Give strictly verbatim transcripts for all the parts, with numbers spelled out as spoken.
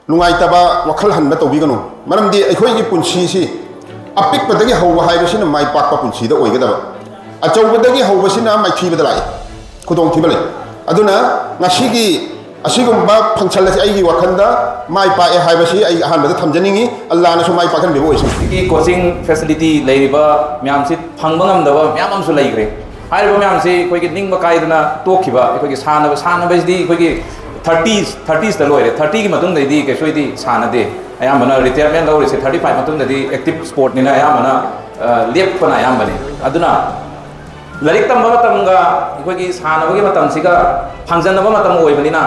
ꯅꯨꯡꯉꯥꯏꯇꯕ ꯋꯥꯈꯜ ꯍꯟꯕ ꯇꯧꯕꯤꯒꯅꯨ꯫ ꯃꯔꯝꯗꯤ ꯑꯩꯈꯣꯏꯒꯤ ꯄꯨꯟꯁꯤꯁꯤ ꯑꯄꯤꯛꯄꯗꯒꯤ ꯍꯧꯕ ꯍꯥꯏꯕꯁꯤꯅ ꯃꯥꯏ ꯄꯥꯛꯄ ꯄꯨꯟꯁꯤꯗ ꯑꯣꯏꯒꯗꯕ, ꯑꯆꯧꯕꯗꯒꯤ ꯍꯧꯕꯁꯤꯅ ꯃꯥꯏꯊꯤꯕꯗ ꯂꯥꯛꯏ, ꯈꯨꯗꯣꯡꯊꯤꯕ ꯂꯩ꯫ ꯑꯗꯨꯅ ꯉꯁꯤꯒꯤ ꯑꯁꯤꯒꯨꯝꯕ function ꯑꯁꯤ ꯑꯩꯒꯤ ꯋꯥꯈꯜꯗ ꯃꯥꯏ ꯄꯥꯛꯑꯦ ꯍꯥꯏꯕꯁꯤ ꯑꯩ ꯑꯍꯥꯟꯕꯗ ꯊꯝꯖꯅꯤꯡꯉꯤ꯫ ꯑꯜꯂꯥꯅꯁꯨ ꯃꯥꯏ ꯄꯥꯛꯍꯟꯕꯤꯕ ꯑꯣꯏꯁꯅꯨ꯫ ꯍꯧꯖꯤꯛꯀꯤ coaching facility ꯂꯩꯔꯤꯕ ꯃꯌꯥꯝꯁꯤ ꯐꯪꯕ ꯉꯝꯗꯕ ꯃꯌꯥꯝ ꯑꯃꯁꯨ ꯂꯩꯈ꯭ꯔꯦ꯫ ꯍꯥꯏꯔꯤꯕ ꯃꯌꯥꯝꯁꯤ ꯑꯩꯈꯣꯏꯒꯤ ꯅꯤꯡꯕ ꯀꯥꯏꯗꯅ ꯇꯣꯛꯈꯤꯕ, ꯑꯩꯈꯣꯏꯒꯤ ꯁꯥꯟꯅꯕ, ꯁꯥꯟꯅꯕꯁꯤꯗꯤ ꯑꯩꯈꯣꯏꯒꯤ thirties, thirtiesꯇ ꯂꯣꯏꯔꯦ꯫ Thirtyꯒꯤ ꯃꯇꯨꯡꯗꯩꯗꯤ ꯀꯩꯁꯨꯗꯤ ꯁꯥꯟꯅꯗꯦ꯫ ꯑꯌꯥꯝꯕꯅ retirement ꯂꯧꯔꯤꯁꯦ thirty five ꯃꯇꯨꯡꯗꯗꯤ active sportꯅꯤꯅ ꯑꯌꯥꯝꯕꯅ, ꯑ, ꯂꯦꯞꯄꯅ ꯑꯌꯥꯝꯕꯅꯤ꯫ ꯑꯗꯨꯅ ꯂꯥꯏꯔꯤꯛ ꯇꯝꯕ ꯃꯇꯝꯒ ꯑꯩꯈꯣꯏꯒꯤ ꯁꯥꯟꯅꯕꯒꯤ ꯃꯇꯝꯁꯤꯒ ꯐꯪꯖꯟꯅꯕ ꯃꯇꯝ ꯑꯣꯏꯕꯅꯤꯅ,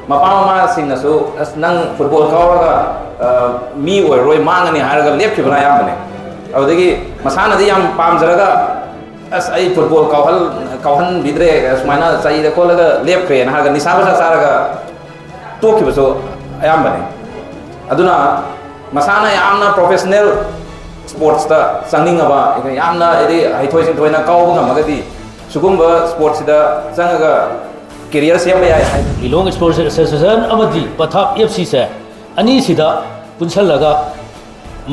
ꯃꯄꯥ ꯃꯃꯥꯁꯤꯡꯅꯁꯨ, "ꯑꯁ, ꯅꯪ football ꯀꯥꯎꯔꯒ, ꯑ, ꯃꯤ ꯑꯣꯏꯔꯔꯣꯏ, ꯃꯥꯡꯉꯅꯤ" ꯍꯥꯏꯔꯒ ꯂꯦꯞꯈꯤꯕꯅ ꯑꯌꯥꯝꯕꯅꯦ꯫ ꯑꯗꯨꯗꯒꯤ ꯃꯁꯥꯅꯗꯤ ꯌꯥꯝ ꯄꯥꯝꯖꯔꯒ, "ꯑꯁ, ꯑꯩ football ꯀꯥꯎꯍꯜ-, ꯀꯥꯎꯍꯟꯕꯤꯗ꯭ꯔꯦ, ꯁꯨꯃꯥꯏꯅ ꯆꯩꯔ ꯈꯣꯠꯂꯒ ꯂꯦꯞꯈ꯭ꯔꯦꯅ" ꯍꯥꯏꯔꯒ ꯅꯤꯁꯥ ꯄꯁꯥ ꯆꯥꯔꯒ ꯇꯣꯛꯈꯤꯕꯁꯨ ꯑꯌꯥꯝꯕꯅꯤ꯫ ꯑꯗꯨꯅ ꯃꯁꯥꯅ ꯌꯥꯝꯅ professional sportsꯇ ꯆꯪꯅꯤꯡꯉꯕ, ꯌꯥꯝꯅ ꯍꯥꯏꯗꯤ ꯍꯩꯊꯣꯏ ꯁꯤꯡꯊꯣꯏꯅ ꯀꯥꯎꯕ ꯉꯝꯃꯒꯗꯤ ꯁꯤꯒꯨꯝꯕ sportsꯁꯤꯗ ꯆꯪꯉꯒ career ꯁꯦꯝꯕ ꯌꯥꯏ ꯍꯥꯏ꯫ ꯂꯤꯂꯣꯡ Sports Association ꯑꯃꯗꯤ ꯄꯊꯥꯞ F Cꯁꯦ ꯑꯅꯤꯁꯤꯗ ꯄꯨꯟꯁꯜꯂꯒ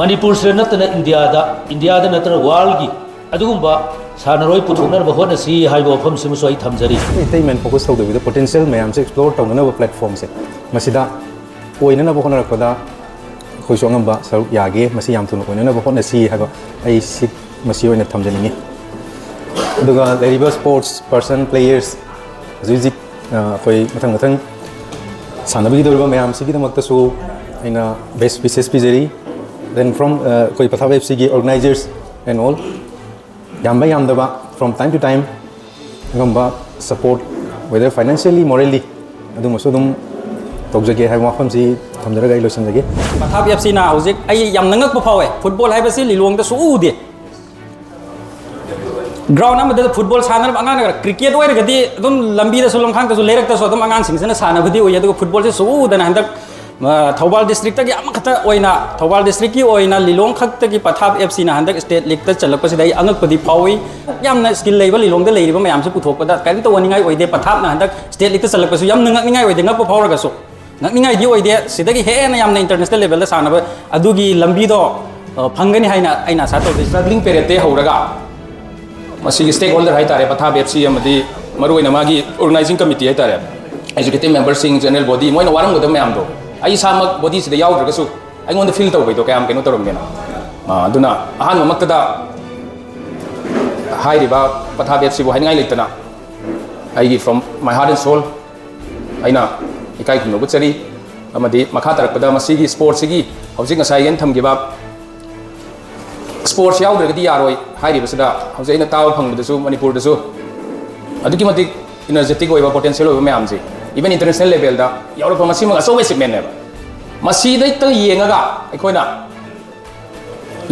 ꯃꯅꯤꯄꯨꯔꯁꯤꯗ ꯅꯠꯇꯅ ꯏꯟꯗꯤꯌꯥꯗ, ꯏꯟꯗꯤꯌꯥꯗ ꯅꯠꯇꯅ worldꯀꯤ ꯑꯗꯨꯒꯨꯝꯕ ꯁꯥꯟꯅꯔꯣꯏ ꯄꯨꯊꯣꯛꯅꯅꯕ ꯍꯣꯠꯅꯁꯤ ꯍꯥꯏꯕ ꯋꯥꯐꯝꯁꯤꯃꯁꯨ ꯑꯩ ꯊꯝꯖꯔꯤ꯫ Entertainment focus ꯇꯧꯗꯕꯤꯗ potential ꯃꯌꯥꯝꯁꯦ explore ꯇꯧꯅꯅꯕ platformꯁꯦ ꯃꯁꯤꯗ ꯑꯣꯏꯅꯅꯕ ꯍꯣꯠꯅꯔꯛꯄꯗ ꯑꯩꯈꯣꯏꯁꯨ ꯑꯉꯝꯕ ꯁꯔꯨꯛ ꯌꯥꯒꯦ, ꯃꯁꯤ ꯌꯥꯝ ꯊꯨꯅ ꯑꯣꯏꯅꯅꯕ ꯍꯣꯠꯅꯁꯤ ꯍꯥꯏꯕ ꯑꯩ ꯁꯤ ꯃꯁꯤ ꯑꯣꯏꯅ ꯊꯝꯖꯅꯤꯡꯉꯤ꯫ ꯑꯗꯨꯒ ꯂꯩꯔꯤꯕ sports person, players, ꯍꯧꯖꯤꯛ ꯍꯧꯖꯤꯛ, ꯑ, ꯑꯩꯈꯣꯏ ꯃꯊꯪ ꯃꯊꯪ ꯁꯥꯟꯅꯕꯤꯒꯗꯧꯔꯤꯕ ꯃꯌꯥꯝꯁꯤꯒꯤꯗꯃꯛꯇꯁꯨ ꯑꯩꯅ best wishes ꯄꯤꯖꯔꯤ꯫ Then from, ꯑ, ꯑꯩꯈꯣꯏ ꯄꯊꯥꯞ F Cꯒꯤ organizers and all, ꯌꯥꯝꯕ ꯌꯥꯝꯗꯕ, from time to time ꯑꯉꯝꯕ support, whether financially, morally, ꯑꯗꯨꯃꯁꯨ ꯑꯗꯨꯝ ꯇꯧꯖꯒꯦ ꯍꯥꯏꯕ ꯋꯥꯐꯝꯁꯤ ꯊꯝꯖꯔꯒ ꯑꯩ ꯂꯣꯏꯁꯤꯟꯖꯒꯦ꯫ ꯄꯊꯥꯞ F Cꯅ ꯍꯧꯖꯤꯛ ꯑꯩ ꯌꯥꯝꯅ ꯉꯛꯄ ꯐꯥꯎꯋꯦ꯫ Football ꯍꯥꯏꯕꯁꯤ ꯂꯤꯂꯣꯡꯗ ꯁꯨꯛꯎ ꯎꯗꯦ꯫ Ground ꯑꯃꯗ football ꯁꯥꯟꯅꯔꯕ ꯑꯉꯥꯡꯅ, cricket ꯑꯣꯏꯔꯒꯗꯤ ꯑꯗꯨꯝ ꯂꯝꯕꯤꯗꯁꯨ, ꯂꯝꯈꯥꯡꯗꯁꯨ, ꯂꯩꯔꯛꯇꯁꯨ ꯑꯗꯨꯝ ꯑꯉꯥꯡꯁꯤꯡꯁꯤꯅ ꯁꯥꯟꯅꯕꯗꯤ ꯎꯏ꯫ ꯑꯗꯨꯒ footballꯁꯦ ꯁꯨꯛꯎ ꯎꯗꯅ ꯍꯟꯗꯛ, ꯑ, ꯊꯧꯕꯥꯜ districtꯇꯒꯤ ꯑꯃꯈꯛꯇ ꯑꯣꯏꯅ, ꯊꯧꯕꯥꯜ districtꯀꯤ ꯑꯣꯏꯅ ꯂꯤꯂꯣꯡ ꯈꯛꯇꯒꯤ ꯄꯊꯥꯞ F Cꯅ ꯍꯟꯗꯛ state leagueꯇ ꯆꯜꯂꯛꯄꯁꯤꯗ ꯑꯩ ꯑꯉꯛꯄꯗꯤ ꯐꯥꯎꯏ꯫ ꯌꯥꯝꯅ skill ꯂꯩꯕ ꯂꯤꯂꯣꯡꯗ ꯂꯩꯔꯤꯕ ꯃꯌꯥꯝꯁꯦ ꯄꯨꯊꯣꯛꯄꯗ ꯀꯔꯤꯝꯇ ꯋꯥꯅꯤꯡꯉꯥꯏ ꯑꯣꯏꯗꯦ꯫ ꯄꯊꯥꯞꯅ ꯍꯟꯗꯛ state leagueꯇ ꯆꯜꯂꯛꯄꯁꯨ ꯌꯥꯝ ꯉꯛꯅꯤꯡꯉꯥꯏ ꯑꯣꯏꯗꯦ, ꯉꯛꯄ ꯐꯥꯎꯔꯒꯁꯨ꯫ ꯉꯛꯅꯤꯡꯉꯥꯏꯗꯤ ꯑꯣꯏꯗꯦ꯫ ꯁꯤꯗꯒꯤ ꯍꯦꯟꯅ ꯌꯥꯝꯅ international levelꯗ ꯁꯥꯟꯅꯕ ꯑꯗꯨꯒꯤ ꯂꯝꯕꯤꯗꯣ, ꯑ, ꯐꯪꯒꯅꯤ ꯍꯥꯏꯅ ꯑꯩꯅ ꯑꯥꯁꯥ ꯇꯧꯖꯩ꯫ Struggling periodꯇꯩ ꯍꯧꯔꯒ ꯃꯁꯤꯒꯤ stakeholder ꯍꯥꯏꯇꯥꯔꯦ, ꯄꯊꯥꯞ F C ꯑꯃꯗꯤ ꯃꯔꯨꯑꯣꯏꯅ ꯃꯥꯒꯤ organizing committee ꯍꯥꯏꯇꯥꯔꯦ, executive memberꯁꯤꯡ, general body, ꯃꯣꯏꯅ ꯋꯥꯔꯝꯒꯗꯕ ꯃꯌꯥꯝꯗꯣ ꯑꯩ ꯏꯁꯥꯃꯛ bodyꯁꯤꯗ ꯌꯥꯎꯗ꯭ꯔꯒꯁꯨ ꯑꯩꯉꯣꯟꯗ feel ꯇꯧꯕꯩꯗꯣ ꯀꯌꯥꯝ ꯀꯩꯅꯣ ꯇꯧꯔꯝꯒꯦꯅ꯫ ꯑ, ꯑꯗꯨꯅ ꯑꯍꯥꯟꯕꯃꯛꯇꯗ ꯍꯥꯏꯔꯤꯕ ꯄꯊꯥꯞ Fꯕꯨ ꯍꯥꯏꯅꯤꯡꯉꯥꯏ ꯂꯩꯇꯅ ꯑꯩꯒꯤ from my heart and soul ꯑꯩꯅ ꯏꯀꯥꯏ ꯈꯨꯝꯅꯕ ꯎꯠꯆꯔꯤ꯫ ꯑꯃꯗꯤ ꯃꯈꯥ ꯇꯥꯔꯛꯄꯗ ꯃꯁꯤꯒꯤ sportꯁꯤꯒꯤ ꯍꯧꯖꯤꯛ ꯉꯁꯥꯏ ꯑꯩꯅ ꯊꯝꯈꯤꯕ sports ꯌꯥꯎꯗ꯭ꯔꯒꯗꯤ ꯌꯥꯔꯣꯏ ꯍꯥꯏꯔꯤꯕꯁꯤꯗ ꯍꯧꯖꯤꯛ ꯑꯩꯅ ꯇꯥꯕ ꯐꯪꯕꯗꯁꯨ ꯃꯅꯤꯄꯨꯔꯗꯁꯨ ꯑꯗꯨꯛꯀꯤ ꯃꯇꯤꯛ energetic ꯑꯣꯏꯕ, potential ꯑꯣꯏꯕ ꯃꯌꯥꯝꯁꯦ even international levelꯗ ꯌꯥꯎꯔꯛꯄ ꯃꯁꯤꯃꯛ ꯑꯆꯧꯕ achievementꯅꯦꯕ꯫ ꯃꯁꯤꯗꯩꯇ ꯌꯦꯡꯉꯒ ꯑꯩꯈꯣꯏꯅ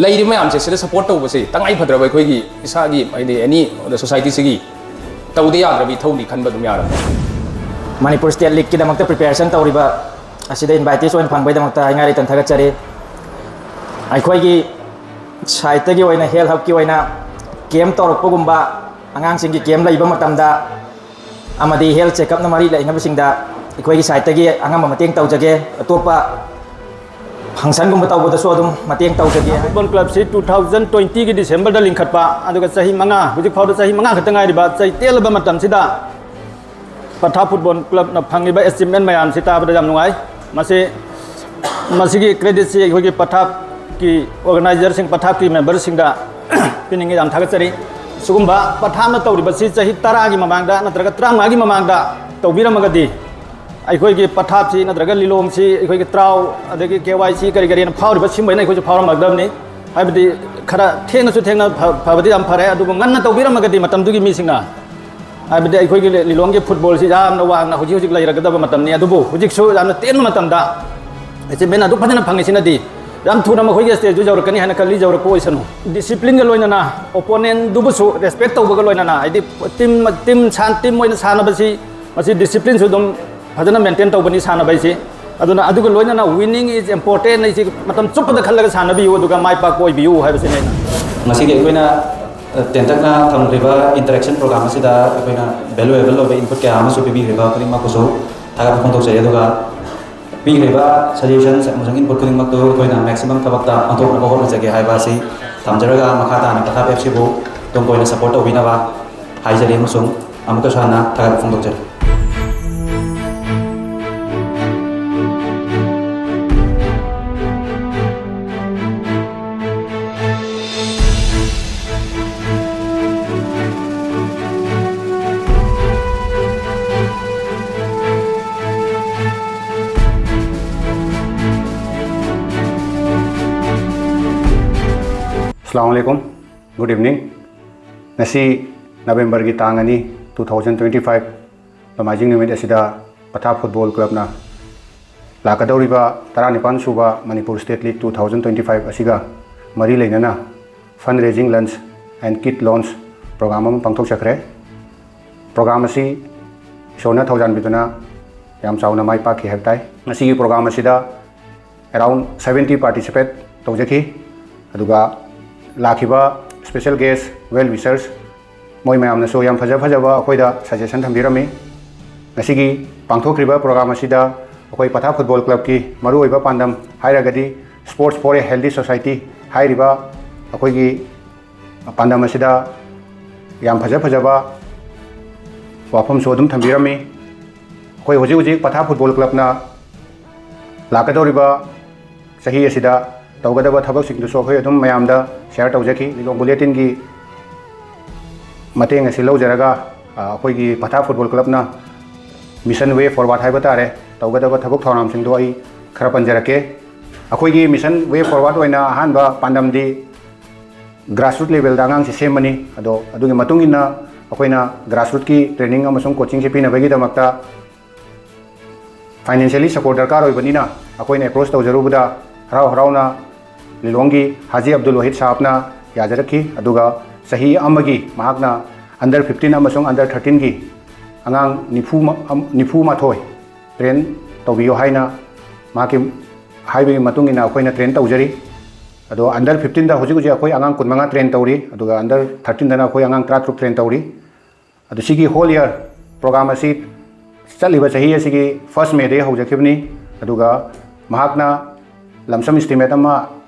ꯂꯩꯔꯤꯕ ꯃꯌꯥꯝꯁꯦ ꯁꯤꯗ support ꯇꯧꯕꯁꯦ ꯇꯉꯥꯏ ꯐꯗ꯭ꯔꯕ ꯑꯩꯈꯣꯏꯒꯤ ꯏꯁꯥꯒꯤ ꯍꯥꯏꯗꯤ any societyꯁꯤꯒꯤ ꯇꯧꯗ ꯌꯥꯗ꯭ꯔꯕ ꯏꯊꯧꯅꯤ ꯈꯟꯕ ꯑꯗꯨꯝ ꯌꯥꯔꯕꯅꯤ꯫ ꯃꯅꯤꯄꯨꯔ state leagueꯀꯤꯗꯃꯛꯇ preparation ꯇꯧꯔꯤꯕ ꯑꯁꯤꯗ invitees ꯑꯣꯏꯅ ꯐꯪꯕꯒꯤꯗꯃꯛꯇ ꯍꯥꯏꯅꯤꯡꯉꯥꯏ ꯂꯩꯇꯅ ꯊꯥꯒꯠꯆꯔꯤ꯫ ꯑꯩꯈꯣꯏꯒꯤ sideꯇꯒꯤ ꯑꯣꯏꯅ health hubꯀꯤ ꯑꯣꯏꯅ camp ꯇꯧꯔꯛꯄꯒꯨꯝꯕ, ꯑꯉꯥꯡꯁꯤꯡꯒꯤ camp ꯂꯩꯕ ꯃꯇꯝꯗ ꯑꯃꯗꯤ health checkupꯅ ꯃꯔꯤ ꯂꯩꯅꯕꯁꯤꯡꯗ ꯑꯩꯈꯣꯏꯒꯤ sideꯇꯒꯤ ꯑꯉꯝꯕ ꯃꯇꯦꯡ ꯇꯧꯖꯒꯦ꯫ ꯑꯇꯣꯞꯄ functionꯒꯨꯝꯕ ꯇꯧꯕꯗꯁꯨ ꯑꯗꯨꯝ ꯃꯇꯦꯡ ꯇꯧꯖꯒꯦ꯫ Football clubꯁꯤ two thousand twentyꯒꯤ Decemberꯗ ꯂꯤꯡꯈꯠꯄ, ꯑꯗꯨꯒ ꯆꯍꯤ ꯃꯉꯥ, ꯍꯧꯖꯤꯛ ꯐꯥꯎꯗ ꯆꯍꯤ ꯃꯉꯥ ꯈꯛꯇ ꯉꯥꯏꯔꯤꯕ, ꯆꯍꯤ ꯇꯦꯜꯂꯕ ꯃꯇꯝꯁꯤꯗ ꯄꯊꯥꯞ football clubꯅ ꯐꯪꯉꯤꯕ achievement ꯃꯌꯥꯝꯁꯤ ꯇꯥꯕꯗ ꯌꯥꯝ ꯅꯨꯡꯉꯥꯏ꯫ ꯃꯁꯤ, ꯃꯁꯤꯒꯤ creditꯁꯤ ꯑꯩꯈꯣꯏꯒꯤ ꯄꯊꯥꯞꯀꯤ organizerꯁꯤꯡ, ꯄꯊꯥꯞꯀꯤ memberꯁꯤꯡꯗ ꯄꯤꯅꯤꯡꯉꯤ, ꯌꯥꯝ ꯊꯥꯒꯠꯆꯔꯤ꯫ ꯁꯤꯒꯨꯝꯕ ꯄꯊꯥꯞꯅ ꯇꯧꯔꯤꯕꯁꯤ ꯆꯍꯤ ꯇꯔꯥꯒꯤ ꯃꯃꯥꯡꯗ ꯅꯠꯇ꯭ꯔꯒ ꯇꯔꯥꯃꯉꯥꯒꯤ ꯃꯃꯥꯡꯗ ꯇꯧꯕꯤꯔꯝꯃꯒꯗꯤ ꯑꯩꯈꯣꯏꯒꯤ ꯄꯊꯥꯞꯁꯤ ꯅꯠꯇ꯭ꯔꯒ ꯂꯤꯂꯣꯡꯁꯤ, ꯑꯩꯈꯣꯏꯒꯤ ꯇ꯭ꯔꯥꯎ, ꯑꯗꯒꯤ KYC ꯀꯔꯤ ꯀꯔꯤꯅ ꯐꯥꯎꯔꯤꯕ ꯁꯤꯒꯨꯝꯕꯩꯅ ꯑꯩꯈꯣꯏꯁꯨ ꯐꯥꯎꯔꯝꯃꯛꯇꯕꯅꯤ꯫ ꯍꯥꯏꯕꯗꯤ ꯈꯔ ꯊꯦꯡꯅꯁꯨ ꯊꯦꯡꯅ ꯐ-, ꯐꯕꯗꯤ ꯌꯥꯝ ꯐꯔꯦ, ꯑꯗꯨꯕꯨ ꯉꯟꯅ ꯇꯧꯕꯤꯔꯝꯃꯒꯗꯤ ꯃꯇꯝꯗꯨꯒꯤ ꯃꯤꯁꯤꯡꯅ, ꯍꯥꯏꯕꯗꯤ ꯑꯩꯈꯣꯏꯒꯤ ꯂꯤ-, ꯂꯤꯂꯣꯡꯒꯤ footballꯁꯤ ꯌꯥꯝꯅ ꯋꯥꯡꯅ ꯍꯧꯖꯤꯛ ꯍꯧꯖꯤꯛ ꯂꯩꯔꯒꯗꯕ ꯃꯇꯝꯅꯤ, ꯑꯗꯨꯕꯨ ꯍꯧꯖꯤꯛꯁꯨ ꯌꯥꯝꯅ ꯇꯦꯟꯕ ꯃꯇꯝꯗ achievement ꯑꯗꯨ ꯐꯖꯅ ꯐꯪꯉꯤꯁꯤꯅꯗꯤ ꯌꯥꯝ ꯊꯨꯅ ꯃꯈꯣꯏꯒꯤ stageꯗꯨ ꯌꯧꯔꯛꯀꯅꯤ ꯍꯥꯏꯅ ꯈꯜꯂꯤ, ꯌꯧꯔꯛꯄ ꯑꯣꯏꯁꯅꯨ꯫ Disciplineꯒ ꯂꯣꯏꯅꯅ opponentꯗꯨꯕꯨꯁꯨ respect ꯇꯧꯕꯒ ꯂꯣꯏꯅꯅ, ꯍꯥꯏꯗꯤ team, team ꯁꯥꯟ-, team ꯑꯣꯏꯅ ꯁꯥꯟꯅꯕꯁꯤ ꯃꯁꯤ disciplineꯁꯨ ꯑꯗꯨꯝ ꯐꯖꯅ maintain ꯇꯧꯕꯅꯤ ꯁꯥꯟꯅꯕ ꯍꯥꯏꯁꯤ꯫ ꯑꯗꯨꯅ ꯑꯗꯨꯒ ꯂꯣꯏꯅꯅ winning is important ꯍꯥꯏꯁꯤ ꯃꯇꯝ ꯆꯨꯞꯄꯗ ꯈꯜꯂꯒ ꯁꯥꯟꯅꯕꯤꯌꯨ, ꯑꯗꯨꯒ ꯃꯥꯏ ꯄꯥꯛꯄ ꯑꯣꯏꯕꯤꯌꯨ ꯍꯥꯏꯕꯁꯤꯅꯤ ꯑꯩꯅ꯫ ꯉꯁꯤꯒꯤ ꯑꯩꯈꯣꯏꯅ, ꯑ, ꯇꯦꯟꯇꯛꯅ ꯊꯝꯈ꯭ꯔꯤꯕ interaction program ꯑꯁꯤꯗ ꯑꯩꯈꯣꯏꯅ valuable ꯑꯣꯏꯕ input ꯀꯌꯥ ꯑꯃꯁꯨ ꯄꯤꯕꯤꯈ꯭ꯔꯤꯕ ꯈꯨꯗꯤꯡꯃꯛꯄꯨꯁꯨ ꯊꯥꯒꯠꯄ ꯐꯣꯡꯗꯣꯛꯆꯔꯤ꯫ ꯑꯗꯨꯒ ꯄꯤꯈ꯭ꯔꯤꯕ suggestions ꯑꯃꯁꯨꯡ input ꯈꯨꯗꯤꯡꯃꯛꯇꯨ ꯑꯩꯈꯣꯏꯅ maximum ꯊꯕꯛꯇ ꯑꯣꯟꯊꯣꯛꯅꯕ ꯍꯣꯠꯅꯖꯒꯦ ꯍꯥꯏꯕ ꯑꯁꯤ ꯊꯝꯖꯔꯒ, ꯃꯈꯥ ꯇꯥꯅ ꯄꯊꯥꯞ ꯑꯦꯞꯁꯤꯕꯨ ꯇꯨꯡ ꯀꯣꯏꯅ support ꯇꯧꯕꯤꯅꯕ ꯍꯥꯏꯖꯔꯤ ꯑꯃꯁꯨꯡ ꯑꯃꯨꯛꯀꯁꯨ ꯍꯟꯅ ꯊꯥꯒꯠꯄ ꯐꯣꯡꯗꯣꯛꯆꯔꯤ꯫ Assalamu alaikum. Good evening. ꯉꯁꯤ ꯅꯕꯦꯝꯕꯔꯒꯤ ꯇꯥꯡ ꯑꯅꯤ, two thousand twenty five, ꯅꯣꯡꯃꯥꯏꯖꯤꯡ ꯅꯨꯃꯤꯠ ꯑꯁꯤꯗ ꯄꯊꯥꯞ ꯐꯨꯠꯕꯣꯜ ꯀ꯭ꯂꯕꯅ ꯂꯥꯛꯀꯗꯧꯔꯤꯕ ꯇꯔꯥꯅꯤꯄꯥꯟ ꯁꯨꯕ Manipur state league two thousand twenty five ꯑꯁꯤꯒ ꯃꯔꯤ ꯂꯩꯅꯅ fund raising lunch and kit launch program ꯑꯃ ꯄꯥꯡꯊꯣꯛꯆꯈ꯭ꯔꯦ꯫ Program ꯑꯁꯤ ꯏꯁꯣꯔꯅ ꯊꯧꯖꯥꯟꯕꯤꯗꯨꯅ ꯌꯥꯝ ꯆꯥꯎꯅ ꯃꯥꯏ ꯄꯥꯛꯈꯤ ꯍꯥꯏꯕ ꯇꯥꯏ꯫ ꯉꯁꯤꯒꯤ program ꯑꯁꯤꯗ around seventy participate ꯇꯧꯖꯈꯤ꯫ ꯑꯗꯨꯒ ꯂꯥꯛꯈꯤꯕ special guest, well wishers, ꯃꯣꯏ ꯃꯌꯥꯝꯅꯁꯨ ꯌꯥꯝ ꯐꯖ ꯐꯖꯕ ꯑꯩꯈꯣꯏꯗ suggestion ꯊꯝꯕꯤꯔꯝꯃꯤ꯫ ꯉꯁꯤꯒꯤ ꯄꯥꯡꯊꯣꯛꯈ꯭ꯔꯤꯕ program ꯑꯁꯤꯗ ꯑꯩꯈꯣꯏ ꯄꯊꯥꯞ ꯐꯨꯠꯕꯣꯜ ꯀ꯭ꯂꯕꯀꯤ ꯃꯔꯨꯑꯣꯏꯕ ꯄꯥꯟꯗꯝ ꯍꯥꯏꯔꯒꯗꯤ Sports for a Healthy Society ꯍꯥꯏꯔꯤꯕ ꯑꯩꯈꯣꯏꯒꯤ ꯄꯥꯟꯗꯝ ꯑꯁꯤꯗ ꯌꯥꯝ ꯐꯖ ꯐꯖꯕ ꯋꯥꯐꯝꯁꯨ ꯑꯗꯨꯝ ꯊꯝꯕꯤꯔꯝꯃꯤ꯫ ꯑꯩꯈꯣꯏ ꯍꯧꯖꯤꯛ ꯍꯧꯖꯤꯛ ꯄꯊꯥꯞ ꯐꯨꯠꯕꯣꯜ ꯀ꯭ꯂꯕꯅ ꯂꯥꯛꯀꯗꯧꯔꯤꯕ ꯆꯍꯤ ꯑꯁꯤꯗ ꯇꯧꯒꯗꯕ ꯊꯕꯛꯁꯤꯡꯗꯨꯁꯨ ꯑꯩꯈꯣꯏ ꯑꯗꯨꯝ ꯃꯌꯥꯝꯗ share ꯇꯧꯖꯈꯤ꯫ ꯂꯤꯂꯣꯡ ꯕꯨꯂꯦꯇꯤꯟꯒꯤ ꯃꯇꯦꯡ ꯑꯁꯤ ꯂꯧꯖꯔꯒ, ꯑ, ꯑꯩꯈꯣꯏꯒꯤ ꯄꯊꯥꯞ ꯐꯨꯠꯕꯣꯜ ꯀ꯭ꯂꯕꯅ Mission Way Forward ꯍꯥꯏꯕ ꯇꯥꯔꯦ, ꯇꯧꯒꯗꯕ ꯊꯕꯛ ꯊꯧꯔꯝꯁꯤꯡꯗꯣ ꯑꯩ ꯈꯔ ꯄꯟꯖꯔꯛꯀꯦ꯫ ꯑꯩꯈꯣꯏꯒꯤ Mission Way Forward ꯑꯣꯏꯅ ꯑꯍꯥꯟꯕ ꯄꯥꯟꯗꯝꯗꯤ grassroot levelꯗ ꯑꯉꯥꯡꯁꯤ ꯁꯦꯝꯕꯅꯤ꯫ ꯑꯗꯣ ꯑꯗꯨꯒꯤ ꯃꯇꯨꯡ ꯏꯟꯅ ꯑꯩꯈꯣꯏꯅ grassrootꯀꯤ training ꯑꯃꯁꯨꯡ coachingꯁꯤ ꯄꯤꯅꯕꯒꯤꯗꯃꯛꯇ financially support ꯗꯔꯀꯥꯔ ꯑꯣꯏꯕꯅꯤꯅ ꯑꯩꯈꯣꯏꯅ approach ꯇꯧꯖꯔꯨꯕꯗ ꯍꯔꯥꯎ ꯍꯔꯥꯎꯅ ꯂꯤꯂꯣꯡꯒꯤ ꯍꯥꯖꯤ ꯑꯕꯗꯨꯜ ꯋꯥꯍꯤꯗ ꯁꯥꯍꯕꯅ ꯌꯥꯖꯔꯛꯈꯤ꯫ ꯑꯗꯨꯒ ꯆꯍꯤ ꯑꯃꯒꯤ ꯃꯍꯥꯛꯅ under fifteen ꯑꯃꯁꯨꯡ under thirteenꯒꯤ ꯑꯉꯥꯡ ꯅꯤꯐꯨ ꯃ-, ꯑꯝ, ꯅꯤꯐꯨ ꯃꯥꯊꯣꯏ train ꯇꯧꯕꯤꯌꯨ ꯍꯥꯏꯅ ꯃꯍꯥꯛꯀꯤ ꯍꯥꯏꯕꯒꯤ ꯃꯇꯨꯡ ꯏꯟꯅ ꯑꯩꯈꯣꯏꯅ train ꯇꯧꯖꯔꯤ꯫ ꯑꯗꯣ under fifteenꯗ ꯍꯧꯖꯤꯛ ꯍꯧꯖꯤꯛ ꯑꯩꯈꯣꯏ ꯑꯉꯥꯡ ꯀꯨꯟꯃꯉꯥ train ꯇꯧꯔꯤ, ꯑꯗꯨꯒ under thirteenꯗꯅ ꯑꯩꯈꯣꯏ ꯑꯉꯥꯡ ꯇꯔꯥꯇꯔꯨꯛ train ꯇꯧꯔꯤ꯫ ꯑꯗꯨ ꯁꯤꯒꯤ whole year program ꯑꯁꯤ ꯆꯠꯂꯤꯕ ꯆꯍꯤ ꯑꯁꯤꯒꯤ first Mayꯗꯒꯤ ꯍꯧꯖꯈꯤꯕꯅꯤ꯫ ꯑꯗꯨꯒ ꯃꯍꯥꯛꯅ ꯂꯝꯁꯝ ꯏꯁꯇꯤꯃꯦꯠ ꯑꯃ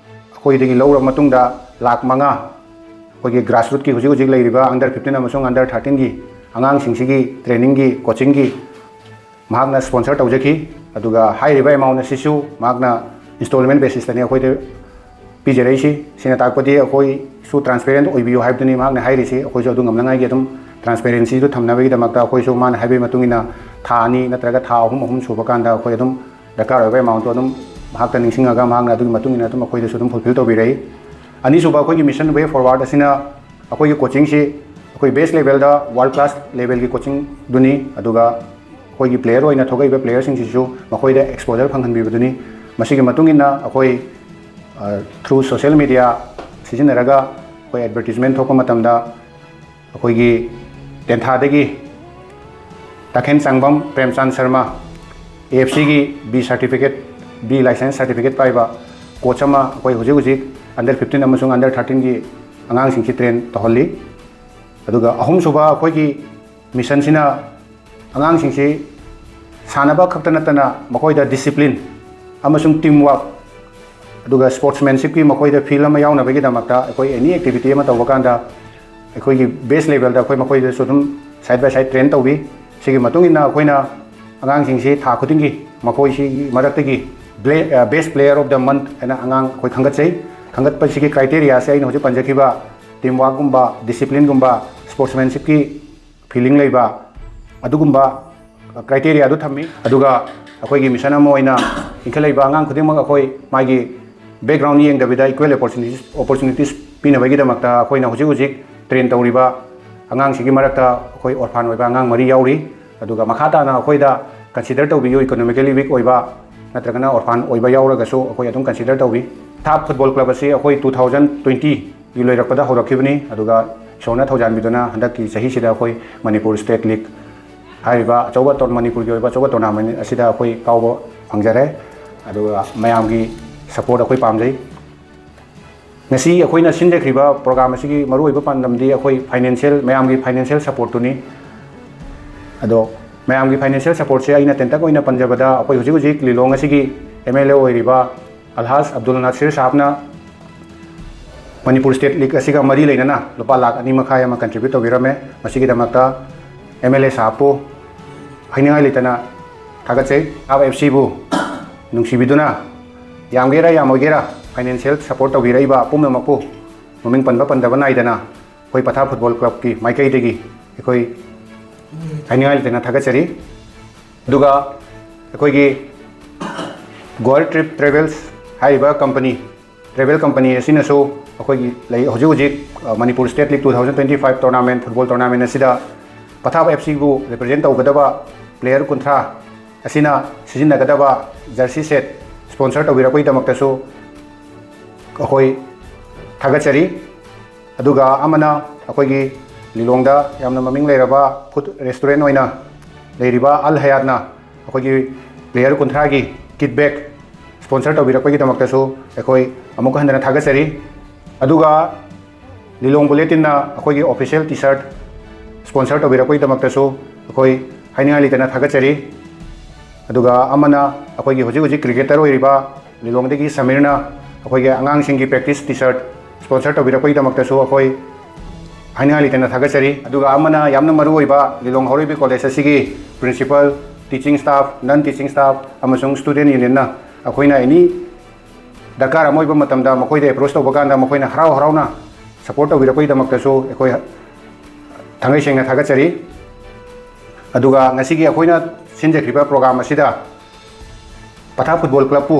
ꯑꯩꯈꯣꯏꯗꯒꯤ ꯂꯧꯔꯕ ꯃꯇꯨꯡꯗ ꯂꯥꯛ ꯃꯉꯥ ꯑꯩꯈꯣꯏꯒꯤ ꯒ꯭ꯔꯥꯁꯔꯨꯠꯀꯤ ꯍꯧꯖꯤꯛ ꯍꯧꯖꯤꯛ ꯂꯩꯔꯤꯕ ꯑꯟꯗꯔ ꯐꯤꯐꯇꯤꯟ ꯑꯃꯁꯨꯡ ꯑꯟꯗꯔ ꯊꯥꯔꯇꯤꯟꯒꯤ ꯑꯉꯥꯡꯁꯤꯡꯁꯤꯒꯤ ꯇ꯭ꯔꯦꯅꯤꯡꯒꯤ, ꯀꯣꯆꯤꯡꯒꯤ ꯃꯍꯥꯛꯅ ꯁ꯭ꯄꯣꯟꯁꯔ ꯇꯧꯖꯈꯤ꯫ ꯑꯗꯨꯒ ꯍꯥꯏꯔꯤꯕ ꯑꯦꯃꯥꯎꯟ ꯑꯁꯤꯁꯨ ꯃꯍꯥꯛꯅ ꯏꯟꯁꯇꯣꯜꯃꯦꯟ ꯕꯦꯁꯤꯁꯇꯅꯤ ꯑꯩꯈꯣꯏꯗ ꯄꯤꯖꯔꯛꯏꯁꯤ꯫ ꯁꯤꯅ ꯇꯥꯛꯄꯗꯤ ꯑꯩꯈꯣꯏꯁꯨ ꯇ꯭ꯔꯥꯟꯁꯄꯦꯔꯦꯟ ꯑꯣꯏꯕꯤꯌꯨ ꯍꯥꯏꯕꯗꯨꯅꯤ꯫ ꯃꯍꯥꯛꯅ ꯍꯥꯏꯔꯤꯁꯤ ꯑꯩꯈꯣꯏꯁꯨ ꯑꯗꯨ ꯉꯝꯅꯉꯥꯏꯒꯤ ꯑꯗꯨꯝ ꯇ꯭ꯔꯥꯟꯁꯄꯦꯔꯦꯟꯁꯤꯗꯨ ꯊꯝꯅꯕꯒꯤꯗꯃꯛꯇ ꯑꯩꯈꯣꯏꯁꯨ ꯃꯥꯅ ꯍꯥꯏꯕꯒꯤ ꯃꯇꯨꯡ ꯏꯟꯅ ꯊꯥ ꯑꯅꯤ ꯅꯠꯇ꯭ꯔꯒ ꯊꯥ ꯑꯍꯨꯝ, ꯑꯍꯨꯝ ꯁꯨꯕ ꯀꯥꯟꯗ ꯑꯩꯈꯣꯏ ꯑꯗꯨꯝ ꯗꯔꯀꯥꯔ ꯑꯣꯏꯕ ꯑꯦꯃꯥꯎꯟꯇꯣ ꯑꯗꯨꯝ ꯃꯍꯥꯛꯇ ꯅꯤꯡꯁꯤꯡꯉꯒ ꯃꯍꯥꯛꯅ ꯑꯗꯨꯒꯤ ꯃꯇꯨꯡ ꯏꯟꯅ ꯑꯗꯨꯝ ꯑꯩꯈꯣꯏꯗꯁꯨ ꯑꯗꯨꯝ ꯐꯨꯜꯐꯤꯜ ꯇꯧꯕꯤꯔꯛꯏ꯫ ꯑꯅꯤꯁꯨꯕ ꯑꯩꯈꯣꯏꯒꯤ ꯃꯤꯁꯟ ꯋꯦ ꯐꯣꯔꯋꯥꯔꯗ ꯑꯁꯤꯅ ꯑꯩꯈꯣꯏꯒꯤ ꯀꯣꯆꯤꯡꯁꯤ ꯑꯩꯈꯣꯏ ꯕꯦꯁ ꯂꯦꯚꯦꯜꯗ ꯋꯥꯔꯜ ꯀ꯭ꯂꯥꯁ ꯂꯦꯚꯦꯜꯒꯤ ꯀꯣꯆꯤꯡꯗꯨꯅꯤ꯫ ꯑꯗꯨꯒ ꯑꯩꯈꯣꯏꯒꯤ ꯄ꯭ꯂꯦꯌꯔ ꯑꯣꯏꯅ ꯊꯣꯛꯂꯛꯏꯕ ꯄ꯭ꯂꯦꯌꯔꯁꯤꯡꯁꯤꯁꯨ ꯃꯈꯣꯏꯗ ꯑꯦꯛꯁꯄꯣꯖꯔ ꯐꯪꯍꯟꯕꯤꯕꯗꯨꯅꯤ꯫ ꯃꯁꯤꯒꯤ ꯃꯇꯨꯡ ꯏꯟꯅ ꯑꯩꯈꯣꯏ, ꯑ, ꯊ꯭ꯔꯨ ꯁꯣꯁꯤꯌꯦꯜ ꯃꯤꯗꯤꯌꯥ ꯁꯤꯖꯤꯟꯅꯔꯒ ꯑꯩꯈꯣꯏ ꯑꯦꯗꯚꯔꯇꯤꯁꯃꯦꯟ ꯊꯣꯛꯄ ꯃꯇꯝꯗ ꯑꯩꯈꯣꯏꯒꯤ ꯇꯦꯟꯊꯥꯗꯒꯤ ꯇꯈꯦꯟ ꯆꯥꯡꯕꯝ ꯄ꯭ꯔꯦꯝꯆꯥꯟ ꯁꯔꯃ, ꯑꯦ ꯑꯦꯐ ꯁꯤꯒꯤ B certificate, B licence certificate ꯄꯥꯏꯕ ꯀꯣꯆ ꯑꯃ ꯑꯩꯈꯣꯏ ꯍꯧꯖꯤꯛ ꯍꯧꯖꯤꯛ ꯑꯟꯗꯔ ꯐꯤꯐꯇꯤꯟ ꯑꯃꯁꯨꯡ ꯑꯟꯗꯔ ꯊꯥꯔꯇꯤꯟꯒꯤ ꯑꯉꯥꯡꯁꯤꯡꯁꯤ ꯇ꯭ꯔꯦꯟ ꯇꯧꯍꯜꯂꯤ꯫ ꯑꯗꯨꯒ ꯑꯍꯨꯝꯁꯨꯕ ꯑꯩꯈꯣꯏꯒꯤ ꯃꯤꯁꯟꯁꯤꯅ ꯑꯉꯥꯡꯁꯤꯡꯁꯤ ꯁꯥꯟꯅꯕ ꯈꯛꯇ ꯅꯠꯇꯅ ꯃꯈꯣꯏꯗ ꯗꯤꯁꯤꯄ꯭ꯂꯤꯟ ꯑꯃꯁꯨꯡ ꯇꯤꯝ ꯋꯥꯔꯛ, ꯑꯗꯨꯒ ꯁ꯭ꯄꯣꯔꯠꯁꯃꯦꯟꯁꯤꯞꯀꯤ ꯃꯈꯣꯏꯗ ꯐꯤꯜ ꯑꯃ ꯌꯥꯎꯅꯕꯒꯤꯗꯃꯛꯇ ꯑꯩꯈꯣꯏ ꯑꯦꯅꯤ ꯑꯦꯛꯇꯤꯚꯤꯇꯤ ꯑꯃ ꯇꯧꯕ ꯀꯥꯟꯗ ꯑꯩꯈꯣꯏꯒꯤ ꯕꯦꯁ ꯂꯦꯚꯦꯜꯗ ꯑꯩꯈꯣꯏ ꯃꯈꯣꯏꯗꯁꯨ ꯑꯗꯨꯝ ꯁꯥꯏꯠ ꯕꯥꯏ ꯁꯥꯏꯠ ꯇ꯭ꯔꯦꯟ ꯇꯧꯕꯤ꯫ ꯁꯤꯒꯤ ꯃꯇꯨꯡ ꯏꯟꯅ ꯑꯩꯈꯣꯏꯅ ꯑꯉꯥꯡꯁꯤꯡꯁꯤ ꯊꯥ ꯈꯨꯗꯤꯡꯒꯤ ꯃꯈꯣꯏꯁꯤꯒꯤ ꯃꯔꯛꯇꯒꯤ ꯕꯦꯁ ꯄ꯭ꯂꯦꯌꯔ ꯑꯣꯐ ꯗ ꯃꯟꯊ ꯍꯥꯏꯅ ꯑꯉꯥꯡ ꯑꯩꯈꯣꯏ ꯈꯟꯒꯠꯆꯩ꯫ ꯈꯟꯒꯠꯄꯁꯤꯒꯤ ꯀ꯭ꯔꯥꯏꯇꯦꯔꯤꯌꯥꯁꯦ ꯑꯩꯅ ꯍꯧꯖꯤꯛ ꯄꯟꯖꯈꯤꯕ ꯇꯤꯝ ꯋꯥꯔꯛꯀꯨꯝꯕ, ꯗꯤꯁꯤꯄ꯭ꯂꯤꯟꯒꯨꯝꯕ, ꯁ꯭ꯄꯣꯔꯠꯁꯃꯦꯟꯁꯤꯞꯀꯤ ꯐꯤꯂꯤꯡ ꯂꯩꯕ ꯑꯗꯨꯒꯨꯝꯕ ꯀ꯭ꯔꯥꯏꯇꯦꯔꯤꯌꯥꯗꯨ ꯊꯝꯃꯤ꯫ ꯑꯗꯨꯒ ꯑꯩꯈꯣꯏꯒꯤ ꯃꯤꯁꯟ ꯑꯃ ꯑꯣꯏꯅ ꯏꯟꯈꯠꯂꯛꯏꯕ ꯑꯉꯥꯡ ꯈꯨꯗꯤꯡꯃꯛ ꯑꯩꯈꯣꯏ ꯃꯥꯒꯤ ꯕꯦꯛꯒ꯭ꯔꯥꯎꯟ ꯌꯦꯡꯗꯕꯤꯗ ꯏꯀ꯭ꯋꯦꯜ ꯑꯣꯄꯣꯔꯆꯨꯅꯤꯇꯤꯁ, ꯑꯣꯄꯣꯔꯆꯨꯅꯤꯇꯤꯁ ꯄꯤꯅꯕꯒꯤꯗꯃꯛꯇ ꯑꯩꯈꯣꯏꯅ ꯍꯧꯖꯤꯛ ꯍꯧꯖꯤꯛ ꯇ꯭ꯔꯦꯟ ꯇꯧꯔꯤꯕ ꯑꯉꯥꯡꯁꯤꯒꯤ ꯃꯔꯛꯇ ꯑꯩꯈꯣꯏ ꯑꯣꯔꯐꯥꯟ ꯑꯣꯏꯕ ꯑꯉꯥꯡ ꯃꯔꯤ ꯌꯥꯎꯔꯤ꯫ ꯑꯗꯨꯒ ꯃꯈꯥ ꯇꯥꯅ ꯑꯩꯈꯣꯏꯗ ꯀꯟꯁꯤꯗꯔ ꯇꯧꯕꯤꯌꯨ, ꯏꯀꯣꯅꯣꯃꯤꯀꯦꯂꯤ ꯋꯤꯛ ꯑꯣꯏꯕ ꯅꯠꯇ꯭ꯔꯒꯅ ꯑꯣꯔꯐꯥꯟ ꯑꯣꯏꯕ ꯌꯥꯎꯔꯒꯁꯨ ꯑꯩꯈꯣꯏ ꯑꯗꯨꯝ ꯀꯟꯁꯤꯗꯔ ꯇꯧꯏ꯫ ꯊꯥꯞ ꯐꯨꯠꯕꯣꯜ ꯀ꯭ꯂꯕ ꯑꯁꯤ ꯑꯩꯈꯣꯏ ꯇꯨ ꯊꯥꯎꯖꯟ ꯇ꯭ꯋꯦꯟꯇꯤꯒꯤ ꯂꯣꯏꯔꯛꯄꯗ ꯍꯧꯔꯛꯈꯤꯕꯅꯤ, ꯑꯗꯨꯒ ꯏꯁꯣꯔꯅ ꯊꯧꯖꯥꯟꯕꯤꯗꯨꯅ ꯍꯟꯗꯛꯀꯤ ꯆꯍꯤꯁꯤꯗ ꯑꯩꯈꯣꯏ ꯃꯅꯤꯄꯨꯔ ꯁ꯭ꯇꯦꯠ ꯂꯤꯒ ꯍꯥꯏꯔꯤꯕ ꯑꯆꯧꯕ ꯇꯣꯔ-, ꯃꯅꯤꯄꯨꯔꯒꯤ ꯑꯣꯏꯕ ꯑꯆꯧꯕ ꯇꯣꯔꯅꯥꯃꯦꯟ ꯑꯁꯤꯗ ꯑꯩꯈꯣꯏ ꯀꯥꯎꯕ ꯐꯪꯖꯔꯦ꯫ ꯑꯗꯨꯒ ꯃꯌꯥꯝꯒꯤ ꯁꯄꯣꯔꯠ ꯑꯩꯈꯣꯏ ꯄꯥꯝꯖꯩ꯫ ꯉꯁꯤ ꯑꯩꯈꯣꯏꯅ ꯁꯤꯟꯖꯈ꯭ꯔꯤꯕ ꯄ꯭ꯔꯣꯒ꯭ꯔꯥꯝ ꯑꯁꯤꯒꯤ ꯃꯔꯨꯑꯣꯏꯕ ꯄꯥꯟꯗꯝꯗꯤ ꯑꯩꯈꯣꯏ ꯐꯥꯏꯅꯥꯟꯁꯤꯌꯦꯜ, ꯃꯌꯥꯝꯒꯤ ꯐꯥꯏꯅꯥꯟꯁꯤꯌꯦꯜ ꯁꯄꯣꯔꯠꯇꯨꯅꯤ꯫ ꯑꯗꯣ ꯃꯌꯥꯝꯒꯤ ꯐꯥꯏꯅꯥꯟꯁꯤꯌꯦꯜ ꯁꯄꯣꯔꯠꯁꯦ ꯑꯩꯅ ꯇꯦꯟꯇꯛ ꯑꯣꯏꯅ ꯄꯟꯖꯕꯗ, ꯑꯩꯈꯣꯏ ꯍꯧꯖꯤꯛ ꯍꯧꯖꯤꯛ ꯂꯤꯂꯣꯡ ꯑꯁꯤꯒꯤ ꯑꯦꯝ ꯑꯦꯜ ꯑꯦ ꯑꯣꯏꯔꯤꯕ ꯑꯜꯍꯥꯖ ꯑꯕꯗꯨꯜ ꯅꯥꯁꯤꯔ ꯁꯥꯍꯕꯅ ꯃꯅꯤꯄꯨꯔ ꯁ꯭ꯇꯦꯠ ꯂꯤꯒ ꯑꯁꯤꯒ ꯃꯔꯤ ꯂꯩꯅꯅ ꯂꯨꯄꯥ ꯂꯥꯈ ꯑꯅꯤ ꯃꯈꯥꯏ ꯑꯃ ꯀꯟꯇ꯭ꯔꯤꯕ꯭ꯌꯨꯠ ꯇꯧꯕꯤꯔꯝꯃꯦ꯫ ꯃꯁꯤꯒꯤꯗꯃꯛꯇ ꯑꯦꯝ ꯑꯦꯜ ꯑꯦ ꯁꯥꯍꯕꯄꯨ ꯍꯥꯏꯅꯤꯡꯉꯥꯏ ꯂꯩꯇꯅ ꯊꯥꯒꯠꯆꯩ꯫ ꯑꯥꯞ ꯑꯦꯐ ꯁꯤꯕꯨ ꯅꯨꯡꯁꯤꯕꯤꯗꯨꯅ ꯌꯥꯝꯒꯦꯔꯥ ꯌꯥꯝꯃꯣꯏꯒꯦꯔꯥ ꯐꯥꯏꯅꯥꯟꯁꯤꯌꯦꯜ ꯁꯄꯣꯔꯠ ꯇꯧꯕꯤꯔꯛꯏꯕ ꯄꯨꯝꯅꯃꯛꯄꯨ ꯃꯃꯤꯡ ꯄꯟꯕ ꯄꯟꯗꯕ ꯅꯥꯏꯗꯅ ꯑꯩꯈꯣꯏ ꯄꯊꯥꯞ ꯐꯨꯠꯕꯣꯜ ꯀ꯭ꯂꯕꯀꯤ ꯃꯥꯏꯀꯩꯗꯒꯤ ꯑꯩꯈꯣꯏ ꯍꯥꯏꯅꯤꯡꯉꯥꯏ ꯂꯩꯇꯅ ꯊꯥꯒꯠꯆꯔꯤ꯫ ꯑꯗꯨꯒ ꯑꯩꯈꯣꯏꯒꯤ ꯒꯣꯋꯥ ꯇ꯭ꯔꯤꯞ ꯇ꯭ꯔꯦꯚꯦꯜꯁ ꯍꯥꯏꯔꯤꯕ ꯀꯝꯄꯅꯤ, ꯇ꯭ꯔꯦꯚꯦꯜ ꯀꯝꯄꯅꯤ ꯑꯁꯤꯅꯁꯨ ꯑꯩꯈꯣꯏꯒꯤ ꯂꯩ, ꯍꯧꯖꯤꯛ ꯍꯧꯖꯤꯛ, ꯑ, Manipur state league two thousand twenty five tournament, football tournament ꯑꯁꯤꯗ ꯄꯊꯥꯞ ꯑꯦꯐ ꯁꯤꯕꯨ ꯔꯤꯄ꯭ꯔꯖꯦꯟ ꯇꯧꯒꯗꯕ ꯄ꯭ꯂꯦꯌꯔ ꯀꯨꯟꯊ꯭ꯔꯥ ꯑꯁꯤꯅ ꯁꯤꯖꯤꯟꯅꯒꯗꯕ ꯖꯔꯁꯤ ꯁꯦꯠ ꯁ꯭ꯄꯣꯟꯁꯔ ꯇꯧꯕꯤꯔꯛꯄꯒꯤꯗꯃꯛꯇꯁꯨ ꯑꯩꯈꯣꯏ ꯊꯥꯒꯠꯆꯔꯤ꯫ ꯑꯗꯨꯒ ꯑꯃꯅ ꯑꯩꯈꯣꯏꯒꯤ ꯂꯤꯂꯣꯡꯗ ꯌꯥꯝꯅ ꯃꯃꯤꯡ ꯂꯩꯔꯕ ꯐꯨꯗ ꯔꯦꯁꯇꯨꯔꯦꯟ ꯑꯣꯏꯅ ꯂꯩꯔꯤꯕ ꯑꯜ ꯍꯌꯥꯠꯅ ꯑꯩꯈꯣꯏꯒꯤ ꯄ꯭ꯂꯦꯌꯔ ꯀꯨꯟꯊ꯭ꯔꯥꯒꯤ ꯀꯤꯠ ꯕꯦꯛ ꯁ꯭ꯄꯣꯟꯁꯔ ꯇꯧꯕꯤꯔꯛꯄꯒꯤꯗꯃꯛꯇꯁꯨ ꯑꯩꯈꯣꯏ ꯑꯃꯨꯛ ꯍꯟꯅ ꯊꯥꯒꯠꯆꯔꯤ꯫ ꯑꯗꯨꯒ ꯂꯤꯂꯣꯡ ꯕꯨꯂꯦꯇꯤꯟꯅ ꯑꯩꯈꯣꯏꯒꯤ ꯑꯣꯐꯤꯁꯤꯌꯦꯜ ꯇꯤ ꯁꯔꯠ ꯁ꯭ꯄꯣꯟꯁꯔ ꯇꯧꯕꯤꯔꯛꯄꯒꯤꯗꯃꯛꯇꯁꯨ ꯑꯩꯈꯣꯏ ꯍꯥꯏꯅꯤꯡꯉꯥꯏ ꯂꯩꯇꯅ ꯊꯥꯒꯠꯆꯔꯤ꯫ ꯑꯗꯨꯒ ꯑꯃꯅ ꯑꯩꯈꯣꯏꯒꯤ ꯍꯧꯖꯤꯛ ꯍꯧꯖꯤꯛ ꯀ꯭ꯔꯤꯀꯦꯇꯔ ꯑꯣꯏꯔꯤꯕ ꯂꯤꯂꯣꯡꯗꯒꯤ ꯁꯃꯤꯔꯅ ꯑꯩꯈꯣꯏꯒꯤ ꯑꯉꯥꯡꯁꯤꯡꯒꯤ ꯄ꯭ꯔꯦꯛꯇꯤꯁ ꯇꯤ ꯁꯔꯠ ꯁ꯭ꯄꯣꯟꯁꯔ ꯇꯧꯕꯤꯔꯛꯄꯒꯤꯗꯃꯛꯇꯁꯨ ꯑꯩꯈꯣꯏ ꯍꯥꯏꯅꯤꯡꯉꯥꯏ ꯂꯩꯇꯅ ꯊꯥꯒꯠꯆꯔꯤ꯫ ꯑꯗꯨꯒ ꯑꯃꯅ ꯌꯥꯝꯅ ꯃꯔꯨ ꯑꯣꯏꯕ ꯂꯤꯂꯣꯡ ꯍꯥꯎꯔꯩꯕꯤ ꯀꯣꯂꯦꯖ ꯑꯁꯤꯒꯤ ꯄ꯭ꯔꯤꯟꯁꯤꯄꯜ, ꯇꯤꯆꯤꯡ ꯁ꯭ꯇꯥꯐ, ꯅꯟ ꯇꯤꯆꯤꯡ ꯁ꯭ꯇꯥꯐ ꯑꯃꯁꯨꯡ ꯁ꯭ꯇꯨꯗꯦꯟ ꯌꯨꯅꯤꯌꯟꯅ ꯑꯩꯈꯣꯏꯅ ꯑꯦꯅꯤ ꯗꯔꯀꯥꯔ ꯑꯃ ꯑꯣꯏꯕ ꯃꯇꯝꯗ ꯃꯈꯣꯏꯗ ꯑꯦꯄ꯭ꯔꯣꯁ ꯇꯧꯕ ꯀꯥꯟꯗ ꯃꯈꯣꯏꯅ ꯍꯔꯥꯎ ꯍꯔꯥꯎꯅ ꯁꯄꯣꯔꯠ ꯇꯧꯕꯤꯔꯛꯄꯒꯤꯗꯃꯛꯇꯁꯨ ꯑꯩꯈꯣꯏ ꯊꯥꯡꯒꯩ ꯁꯦꯡꯅ ꯊꯥꯒꯠꯆꯔꯤ꯫ ꯑꯗꯨꯒ ꯉꯁꯤꯒꯤ ꯑꯩꯈꯣꯏꯅ ꯁꯤꯟꯖꯈ꯭ꯔꯤꯕ ꯄ꯭ꯔꯣꯒ꯭ꯔꯥꯝ ꯑꯁꯤꯗ ꯄꯊꯥꯞ ꯐꯨꯠꯕꯣꯜ ꯀ꯭ꯂꯕꯄꯨ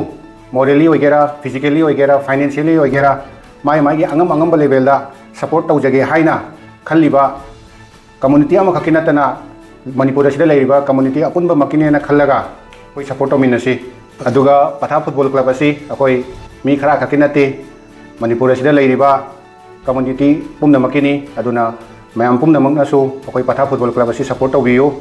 ꯃꯣꯔꯦꯜꯂꯤ ꯑꯣꯏꯒꯦꯔꯥ, ꯐꯤꯖꯤꯀꯦꯜꯂꯤ ꯑꯣꯏꯒꯦꯔꯥ, ꯐꯥꯏꯅꯥꯟꯁꯤꯌꯦꯜꯂꯤ ꯑꯣꯏꯒꯦꯔꯥ, ꯃꯥꯒꯤ ꯃꯥꯒꯤ ꯑꯉꯝ ꯑꯉꯝꯕ ꯂꯦꯚꯦꯜꯗ ꯁꯄꯣꯔꯠ ꯇꯧꯖꯒꯦ ꯍꯥꯏꯅ ꯈꯜꯂꯤꯕ ꯀꯝꯃꯨꯅꯤꯇꯤ ꯑꯃꯈꯛꯀꯤ ꯅꯠꯇꯅ ꯃꯅꯤꯄꯨꯔ ꯑꯁꯤꯗ ꯂꯩꯔꯤꯕ ꯀꯝꯃꯨꯅꯤꯇꯤ ꯑꯄꯨꯟꯕꯃꯛꯀꯤꯅꯦꯅ ꯈꯜꯂꯒ ꯑꯩꯈꯣꯏ ꯁꯄꯣꯔꯠ ꯇꯧꯃꯤꯟꯅꯁꯤ꯫ ꯑꯗꯨꯒ ꯄꯊꯥꯞ ꯐꯨꯠꯕꯣꯜ ꯀ꯭ꯂꯕ ꯑꯁꯤ ꯑꯩꯈꯣꯏ ꯃꯤ ꯈꯔ ꯈꯛꯀꯤ ꯅꯠꯇꯦ, ꯃꯅꯤꯄꯨꯔ ꯑꯁꯤꯗ ꯂꯩꯔꯤꯕ ꯀꯝꯃꯨꯅꯤꯇꯤ ꯄꯨꯝꯅꯃꯛꯀꯤꯅꯤ꯫ ꯑꯗꯨꯅ ꯃꯌꯥꯝ ꯄꯨꯝꯅꯃꯛꯅꯁꯨ ꯑꯩꯈꯣꯏ ꯄꯊꯥꯞ ꯐꯨꯠꯕꯣꯜ ꯀ꯭ꯂꯕ ꯑꯁꯤ ꯁꯄꯣꯔꯠ ꯇꯧꯕꯤꯌꯨ꯫